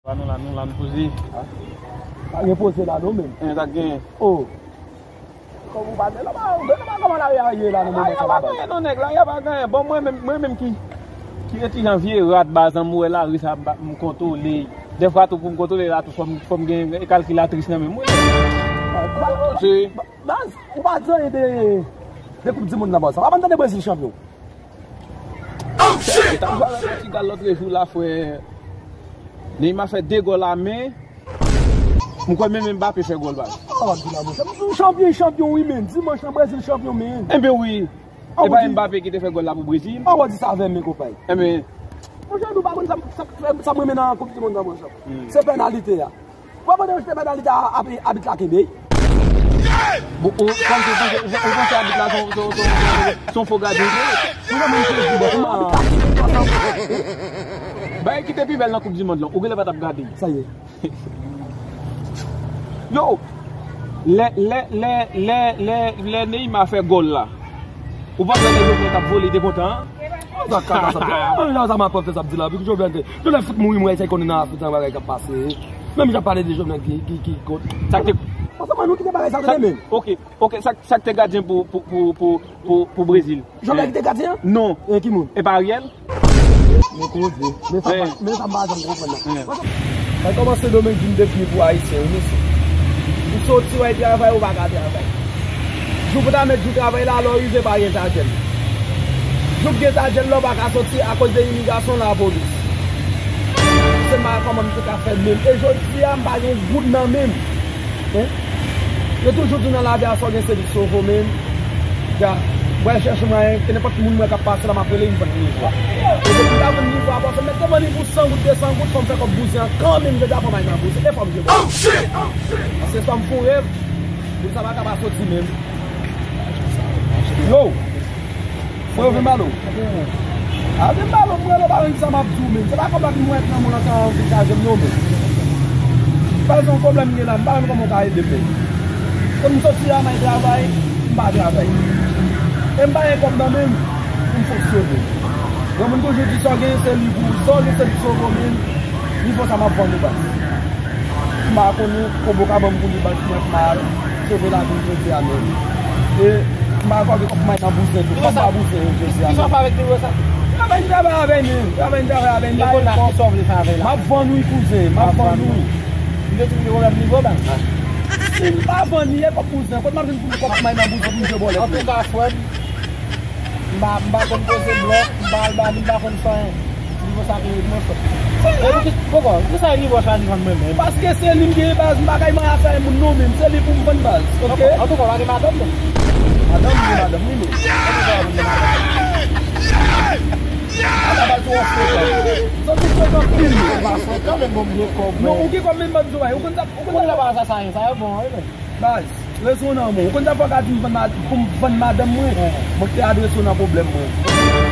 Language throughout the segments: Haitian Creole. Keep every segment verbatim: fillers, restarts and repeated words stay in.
Pa nou la, nou la, nou poze. Pa gen poze la, non, menm. En, sa gen. Oh. Kòm ou pa gen, la, pa, ou gen, pa kòman la, ya, ye la, nan moman sa la, pa gen, non, nèg la, ya pa gen. Bon, mwen menm, mwen menm ki, ki yon ti jan vye rat, baz, an, mwen wè lari sa, m kontwole. Dèfwa tou, pou m kontwole la tou, fò m, fò m gen kalkilatris nan men mwen. Baz, ou pa di anyen de, de Koup di Mond nan, baz. Ou pa tande Brezil chanpyon? Yo t ap jwe avèk Pòtigal lòt jou la, frè. Neymar fè de gòl la, men m kwè menm Mbappé fè gòl, baz. Chanpyon, chanpyon, wi, men. Dimanch lan, Brezil chanpyon, men. Enben wi. E pa Mbappé ki te fè gòl la pou Brezil? An, w di sa avè m, men, konpay. Enben. Monchè, nou pa konn sa, sa, sa m renmen nan Koup di Mond nan, monchè. Se pènalite a. Ou pa pandan yo jete pènalite a, abit la kenbe. Bon, ou panse, ou panse, ou panse abit la se yon, se yon, se yon, se yon, se yon fo gadyen? Ou pa menm sezi, bon, kòman abit la kenbe konsa? Bagay ki te pi bèl nan Koup di Mond lan, ou genlè pa t ap gade. Sa ye. Yo, lè, lè, lè, lè, lè, lè Neymar fè gòl la, ou pa wè lè Jovenel t ap vole, li te kontan, an? Sa kaka sa. Mwen, sa m ap fè sa ap di la, pi Jovenel te, Jovenel fout mouri, mwen, sa konnen nan Afrik, nan bagay k ap pase. Menm jan pale de Jovenel ki, ki, ki kont. Sa k te... Ansanm nou kite bagay sa tande, men. Ok, ok, sa, sa k te gadyen pou, pou, pou, pou, pou, pou Brezil? Jovenel ki te gadyen an? Non. E ki moun? E pa Ariel? Men koze. Men sa, men sa m pa janm konprann nan. Mwen kòmanse Sendomeng vin defini pou Ayisyen, wi, mesye. Ou soti, w al travay, ou pa ka travay. Jou pou ta mèt jou travay la, lè w rive, pa gen tadjèl. Jou k gen tadjèl la, w pa ka soti akoz de imigrasyon, lapolis. Se m pa kòman m te ka fè menm. E jodi a, m pa gen goud nan men m. Hein? Yo toujou di nan lavi a, sa w gen se li k sove w, men. Ya, mwen chèche mwayen, ke nenpòt moun mwen k ap pase la, m ap rele, m vann nivo a. E depi m ta vann nivo a, paske m mèt te vann li pou san goud, de san goud, fò m fè kòb bouzen an kanmenm, jodi a fò m al nan bouzen, e fò m jwe bòl. Paske sa m fè yon rèv, depi sa pa ka pa soti menm. Yo! Mwen yo vin ba nou. A vin ba nou, mwen yo pa konn sa m ap di w, men. Se pa kòb la ki mwen nan moun an ka anvi chaje m, non, men. Pa egzanp, pwoblèm m gen la, m pa konn kòman w ka ede m, men. Kòm m soti a, m al travay, m pa travay. E m pa gen kòb nan men m pou m fonksyone. Yon moun toujou di sa w gen, se li pou, sa w gen, se li k sove w, men. Nivo sa m ap vann ou baz. M pa konn ou, konbo ka ban m pou li baz, mwen k mal sove lavi m jodi a menm. E m pa kwè gen kòb may nan bouzen tou. Kòb pa bouzen yo jodi a menm. Kisa w fè avèk nivo sa? Travay m travay avè l menm. Travay m travay avè l. E kounye a, kisa w vle fè avè l la? M ap vann ou wi kouzen, m ap vann ou wi. M te di w gen pwoblèm nivo baz. Si m pa vann li, e kòb bouzen. Kote m ap jwenn pou kòb may nan bouzen pou m jwe bòlèt menm? Antouka, frè m, M pa, m pa konn poze blòk, m pa al ba li, m pa konn fè anyen. Nivo sa ki ret mwen fè. E pou ki, poko, poukisa e nivo sa li vann mwen menm? Paske se li m genyen baz, m pa kay manyen afè moun non menm, se li pou m vann baz, ok? Antouka, antouka, w pa gen madanm non? Madanm, m gen madanm, wi, men. Antouka, w pa gen madanm. Ala baz ou an frekan. Soti frekan anpil. Ou pa frekan, men bon, m gen kòb. Non, ou gen kòb menm baz ou bay. Ou konn sa, ou konn sa. Kounye a pa sa, sa, sa yo bon, wi, men. Baz, rezon nan men w. Ou konn sa fò w ka di m vann ma-, pou m vann madanm mwen, mwen te adrese w nan pwoblèm mwen.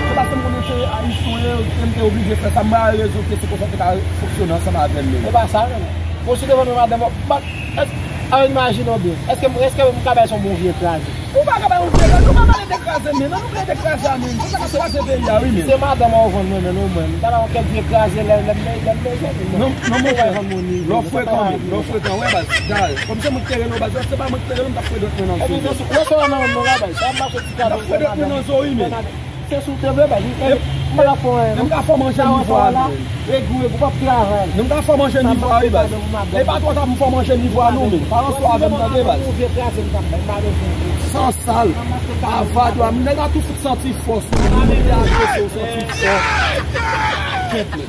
Se paske m konnen se ayisyen w ye, m te oblije fè sa, m ba rezo ke se konsa te ka fonksyone ansanm avè m menm. E pa sa menm. Bon, si w te vann mwen madanm, bon, èske, a, imajine w byen. Èske, èske m ka bay se yon bon vye kraze? Ou pa ka bay yon vye kraze, nou pa pale de kraze, men, non, nou pale de kraze a, men. Se sa k ap kraze peyi a, wi, men. Se madanm an w vann mwen, men, non, mwen. M ta bay yon kèk vye kraze lè, lè, lè, lè m bezwen, men. Non, non, monchè. Lè w frekan, men, lè w frekan, wè, baz. Dal, kòm se mwen ki te rele w, baz, se pa mwen ki te rele w, m t ap fredòt mwen nan zo. Epi, se sou, se sou nan, nan, nan, baz. Sa m mache ti kado. M t ap fredòt mwen nan zo, wi, men. Se sou te vle, baz. M pa ka fè anyen, non. M ka fè w manje nivo a, men. Egou, egou, p ap travay. Men m ka fè w manje nivo a, wi, baz. E pa twò ta pou m fè w manje nivo a, non, men. Pa ranse avè m, tande, baz. San sal. Avadwa, nèg la tou fout santi fò sou li, li te adrese w, santi fò. Kèt, men.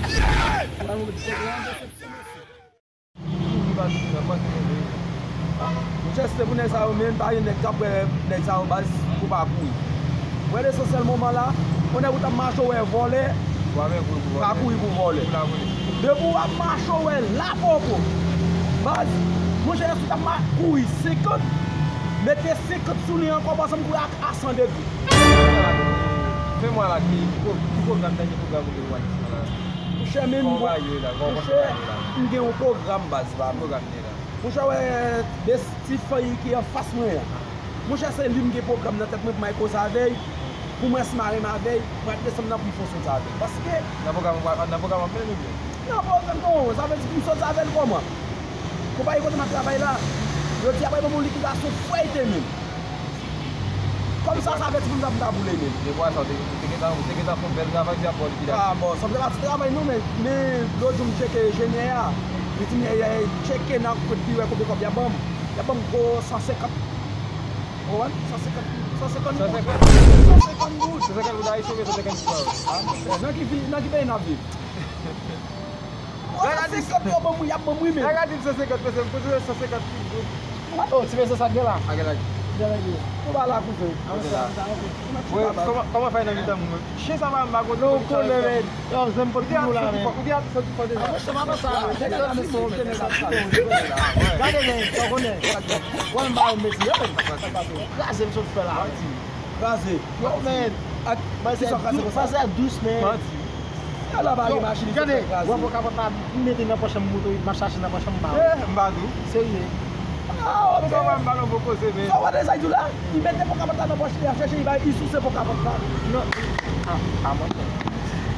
Monchè, si se pou nèg sa yo menm, pa gen nèg k ap wè nèg sa yo baz pou pa kouri. Wè lesansyèl moman la, yon nèg ou t ap mache w wè vòlè, pa kouri pou vòlè. Depi w ap mache w wè la poko. Baz, monchè, si w t ap ma-, kouri senkant, mete senkant sou li ankò, paske m kouri ak a san degre. Fè mwen la ki, ki pwo-, ki pwogram, dènye pwogram ou gen pou Ayisyen la? Monchè, men m gon, monchè, m gen yon pwogram baz pa m. Pwogram li la. Monchè, wè, de ti fanm ki anfas mwen an. Monchè, se li m gen pwogram nan tèt mwen pou m al koze avè l. Pou m wè si m a renmen avè l, pou m al desann nan pou m fè yon sòti avè l. Paske nan pwogram, nan pwogram w ap mennen l oubyen? Nan pwoblèm non, sa vle di pou m sòti avè l kòman? Konpayi kote m ap travay la, yo di apre ban m yon likidasyon fwèyte menm. Kòm sa, sa vle di pou m ta, pou m ta boule menm. Depi sa, ou te, ou te gentan, ou te gentan fè yon bèl travay, se ap ba w likidasyon. Ah, bon, sa m te pa ti travay non, men, men lòt jou m tcheke enjenyè a. Li di m, "Enjenyè, tcheke nan kote pi wè konbyen kòb y ap ban m." Y ap ban m gwo san senkant. Ou konprann? San senkant, san senkant goud. San senkant goud. San senkant goud ayisyen oubyen san senkant goud? Ah, monchè, nan ki vi, nan ki peyi n ap viv? San senkant yo ban m wi, y ap ban m wi, men. Nèg la di m san senkant pese, m konn san senkant goud. Oh, ti mesye sa gen la. Sa gen la. Gen la, gen. Ou pa la, kouzen. Kote la? Wi, kòman, kòman fè nan mitan moun? Chen sa pa m pa kote. Non, ou konnen, men. Yo, zanmi, pot pou nou la, men. Ou di a, sa di fò deja. Ah, monchè, pa sa. Nèg la, men, se nèg la. Gade, men, sa w konnen. Wè, m pa yon mesi, yo, men. Kraze m sot fè la. Kraze. Yo, men. Ak ki sa w kraze konsa? Manzè dous, men. Manti. Ala pa gen machin, li sot fè kraze. Wè, wè, pòkapòt la, m mete nan pòch, m moute, m ap chache nan pòch, m ba ou. Eh, m pa di w. Serye. Ah, ok. Sa w pa m ba nou bon koze, men. Sa w wè de sa y di w la? Li mete pòkapòt la nan pòch li, ap chèche, li bay, li souse pòkapòt la. Non. Ah, ah, monchè.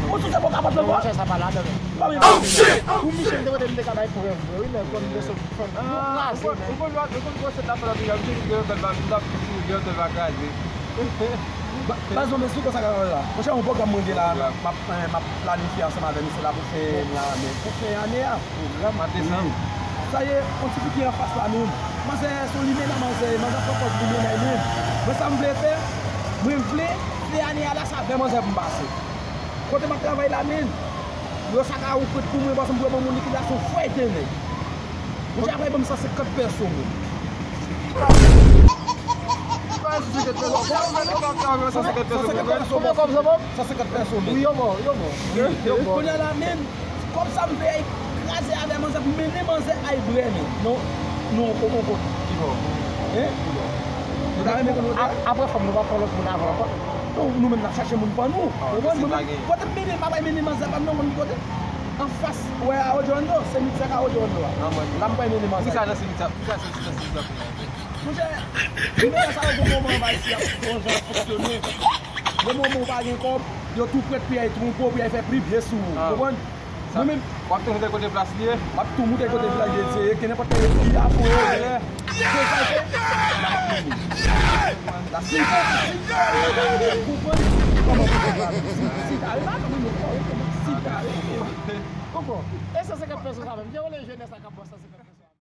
Ou souse pòkapòt la, non, monchè, sa pa ladan, men. Pou Michel te mande m te ka bay prèv, wi, men kòm de sot. Ah, ou konn, ou konn lòt, ou konn gwo sèt la fè lòt, misye di gen yon tèl va, misye di gen yon tèl va kraze. Ba-, baz, non, men sou konsa ka la. Monchè, yon pwogram mwen gen la, m ap, m ap, eh, m ap planifye ansanm avè misye la pou fè ane a, men pou fè ane a. Pwogram an desanm. Wi. Sa ye, yon ti fi ki anfas la menm. Manzè, se yon limena, manzè, manzè pran pòz limena li menm. Mwen, sa m vle fè, mwen vle fè ane a la, sa avè manzè pou m pase. Kote m ap travay la, men, yo sa ka yon prèt pou mwen, paske m dwe ban moun likidasyon fwèyte nèg. Monchè, apre ban m san senkant pèso, men. San senkant pèso, men. Konbyen kòb sa, bòb? San senkant pèso, men. Wi, yo mò, yo mò. Yo mò. Kounye a la, men, kòb sa m fè kraze avè manzè pou mennen manzè ay brè, men. Non, non, on, on, on. Ki bò? Hein? Ki bò? Nou ta renmen konn kote a? Ap-, apre fanm, nou pa pran lòt moun avan ankò. Non, nou menm n ap chache moun pa nou. Ah, ou konprann? Mwen menm, kote m mennen, m pa bay mennen manzè pa m non, konn ki kote? Anfas, wè, Awo Joando, se mitik Awo Joando a. La m bay mennen manzè. Poukisa nan se mitik, poukisa se nan se mitik kounye a? Monchè, limena sa yo gon moman anba isi ap yon jan fonksyone. Gon moman ou pa gen kòb, yo tou prèt pou y al twonpe w, pou y al fè pli byen sou ou. Ou konprann? Nou menm, w ap tou moute kote plas li ye? W ap tou moute kote plas li ye, gen nenpòt lè yo fouye a fon yo. Se sa l fè. La, si l fè, si l fè, ou konprann kòman pou fè la. Si, si l ta ale, pa konn nou kò, si l ta ale. Poko. E san senkant pèso sa menm, jan w le jenès la k ap bò san senkant.